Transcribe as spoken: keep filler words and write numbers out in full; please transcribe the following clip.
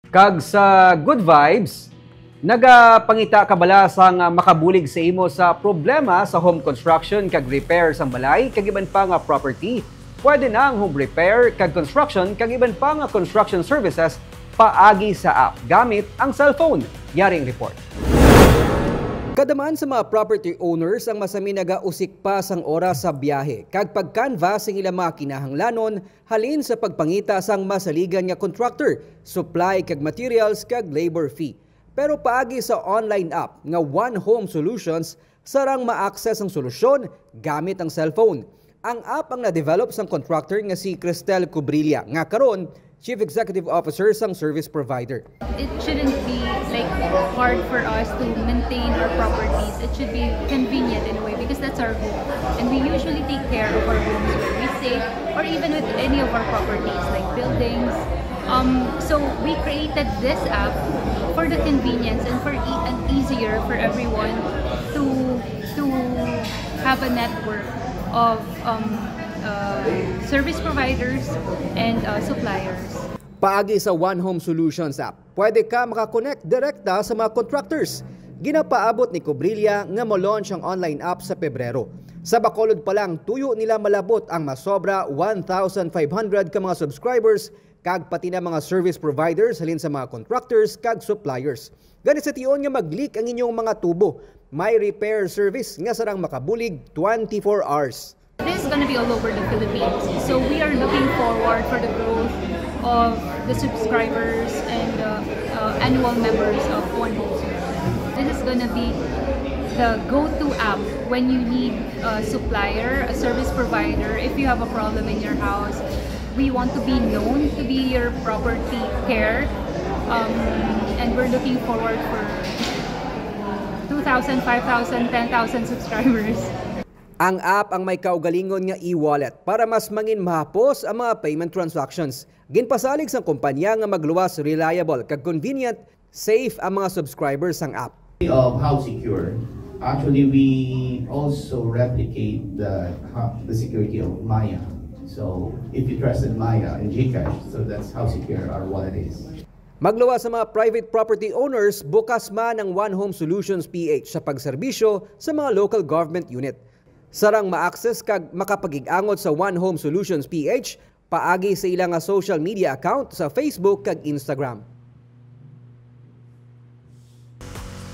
Kag sa Good Vibes, nagapangita ka bala sang makabulig sa imo sa problema sa home construction kag repair sang balay kag iban pa nga property? Pwede na ang home repair kag construction kag iban pa nga construction services paagi sa app gamit ang cellphone. Yari ang report. Kada man sa mga property owners ang masami nagausik pa sang oras sa biyahe kag pag-canvass sing ilang mga kinahanglanon halin sa pagpangita sang masaligan nga contractor, supply kag materials kag labor fee. Pero paagi sa online app nga One Home Solutions, sarang ma-access ang solusyon gamit ang cellphone. Ang app ang na-develop sang contractor nga si Cristel Cubrilla, nga karon Chief Executive Officer sang service provider. It shouldn't be like hard for us to maintain our properties. It should be convenient in a way because that's our home. And we usually take care of our homes where we stay or even with any of our properties like buildings. Um, so we created this app for the convenience and for e- and easier for everyone to to have a network of um, uh, service providers and uh, suppliers. Paagi sa One Home Solutions app, pwede ka makakonect direkta sa mga contractors. Ginapaabot ni Cubrilla nga mo-launch ang online app sa Pebrero. Sa Bacolod pa lang, tuyo nila malabot ang masobra one thousand five hundred ka mga subscribers kag pati na mga service providers halin sa mga contractors kag suppliers. Gani sa tion nga mag-leak ang inyong mga tubo, may repair service nga sarang makabulig twenty-four hours. This is going to be all over the Philippines. So we are looking forward for the growth of the subscribers and the uh, annual members of One Home Solutions. This is going to be the go-to app when you need a supplier, a service provider. If you have a problem in your house, we want to be known to be your property care, um, and we're looking forward for two thousand, five thousand, ten thousand subscribers. Ang app ang may kaugalingon nga e-wallet para mas mangin mahapos ang mga payment transactions. Ginpasalig sang kumpanya nga magluwas reliable kag convenient, safe ang mga subscribers sang app. Of How Secure, actually we also replicate the the security of Maya. So if you trusted Maya and GCash, so that's how secure our wallet is. Magluwas sa mga private property owners, bukas man ang One Home Solutions P H sa pagserbisyo sa mga local government unit. Sarang ma-access kag makapagig-angot sa One Home Solutions P H paagi sa ila nga social media account sa Facebook kag Instagram.